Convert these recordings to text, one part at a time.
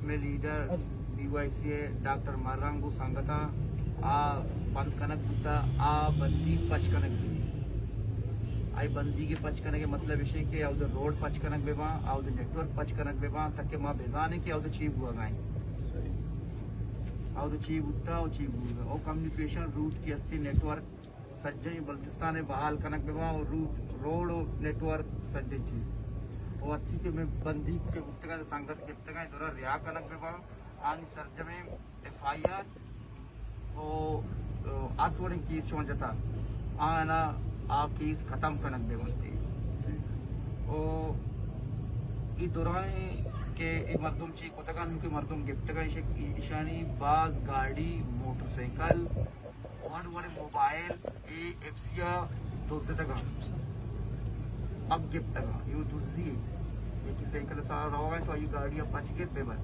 مئے leader B Y سی ءِ ڈاکٹر مھرنگ ءُ سنگتاں آ بند کنگ بوتا، آ بندیگ پچ کنگ بیت۔ آئی بندیگ پچ کنگ ءِ مطلب اش کہ اود روڈ پچ کنگ بہ باں، اود نیٹورک پچ کنگ بہ باں، تاکہ ما بزانیں کہ اود چی بوگا ایں۔ اود چی بوتا ءُ چی بوگا۔ او کمیونیکیشن روٹ کہ استی نیٹورک سجہیں بلوچستان ءَ بحال کنگ بہ باں ءُ روڈ، روڈ ءُ نیٹورک سجہیں چیز۔ ءُ ہرچی کہ مئے بندیگ کہ بوتگاں، سنگت گپتگاں، درا رہا کنگ بہ باں، آنی سرجمیں ایف آئی آر ءُ، ءُ ہرچ وڑیں کیس چون جتا، آنا آ کیس ختم کنگ بہ بنت۔ ءُ اے دوران کہ اے مردم چی کتگاں، نوں کہ مردم گپتگاں، ایش-، ایشانی باز گاڑی، موٹر سائیکل، وڑ وڑ موبائل، اے ایف سی ءَ دزتگاں، پگ گپتگاں، اے دزی اے۔ یکے سائیکل ءِ سرا روگا ایں تو آئی گاڑی ءَ پچ گپت بہ بر۔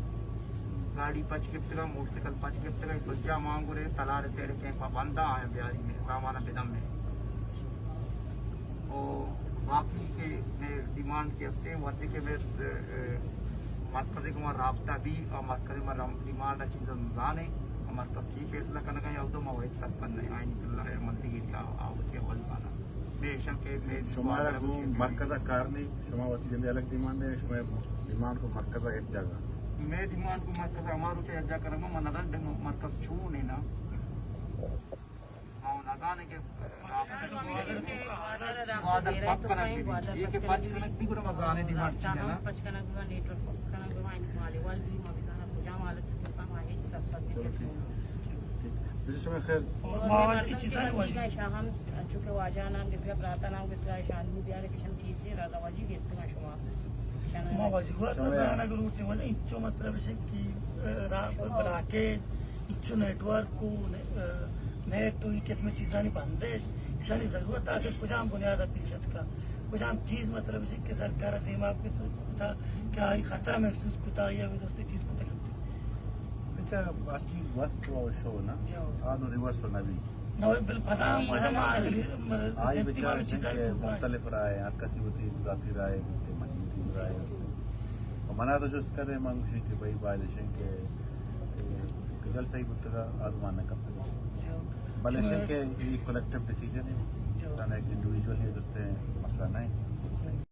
گاڑی پچ گپتگاں، موٹر سائیکل پچ گپتگاں، اے سجا مانگورے تلار ءِ سیڈ کیمپ ءَ بنداں، آیاں بیاری مئے سامان ءَ بدن مئے۔ او باقی کہ مئے ڈیمانڈ کہ ہستیں، وھدے کہ مئے، ءَ، مرکز ءَ گوں ما رابطہ بی، آ مرکز ءَ ما رم-، ڈیمانڈ ءَ چیزاں زانیں، آ مرکز چی فیصلہ کنگا ایں، اود ما وھد سرپد نہ ایں، آئینی اللہ ءَ عمل دیگی آ، آ وتی اول زاناں۔ بے شک کہ مئے شمارا گوں مرکز ءَ کار نی، شما وتی جندے الگ ڈیمانڈ ایں، شما ڈیمانڈ کو مرکز ءَ یک جاگہ۔ مئے ڈیمانڈ کو مرکز ءَ ہما روچ ءَ یک جاگہ کنگا، ما نزانیں مرکز چون ایں نا۔ ما نزانیں کہ گوادر پک کنگ بہ بیت۔ اے کہ پچ کنگ بہ بیت، گڑا ما زانیں ڈیمانڈ چی ایں نا۔ پچ کنگ بہ بیت، نیٹورک پک کنگ بہ بیت، آئینی مالی وال بہ بیت، ما بزاناں کجام حالت ءَ توکا ما ہچ سرپد نہ ایں۔ ٹھیک۔ بس شما خیر۔ ما واجہ اے چیزاں واجہ۔ شاہ ہم چونکہ واجہ نام گپتگا، براتا نام گپتگا، شاہ نی بیار کہ شن کیس نی رادا واجی گپتگا شما۔ ما واجہ ہوا تو زانگ لوٹیں، ولی انچو مطلب اش کہ، ءَ، را-، بلاکیج، انچو نیٹورک و نے-، ءَ، نیٹ و اے قسم چیزانی بندش، اشانی ضرورت آ کہ کجام بنیاد ءَ پیش اتکا، کجام چیز مطلب اش کہ سرکار ءَ دیما کتا کہ آئی خطرہ محسوس کتا یا وی دوستی چیز کتا۔ اچھا، ہرچی وست و شو نا، جی ہاں۔ آ نو ریورس و نبی۔ نو بل پدا ہم وجہ ما آئی سیفٹی بچار بارے چیزاں کہ تو مختلف رائے، ہر کسی وتی ذاتی رائے، وتی منی وتی رائے است۔ و منا تو جست کرے، من گوشی کہ بھائی باید شیں کہ، کہ جلسہ ہی بوتگا، آزمان نہ کپتگا۔ جی ہاں۔ بلے شیں کہ یہ کلیکٹیو ڈیسیجن ہے، جی ہاں۔ تانا ایک انڈیویجولی جستے مسئلہ نہیں۔ جی ہاں۔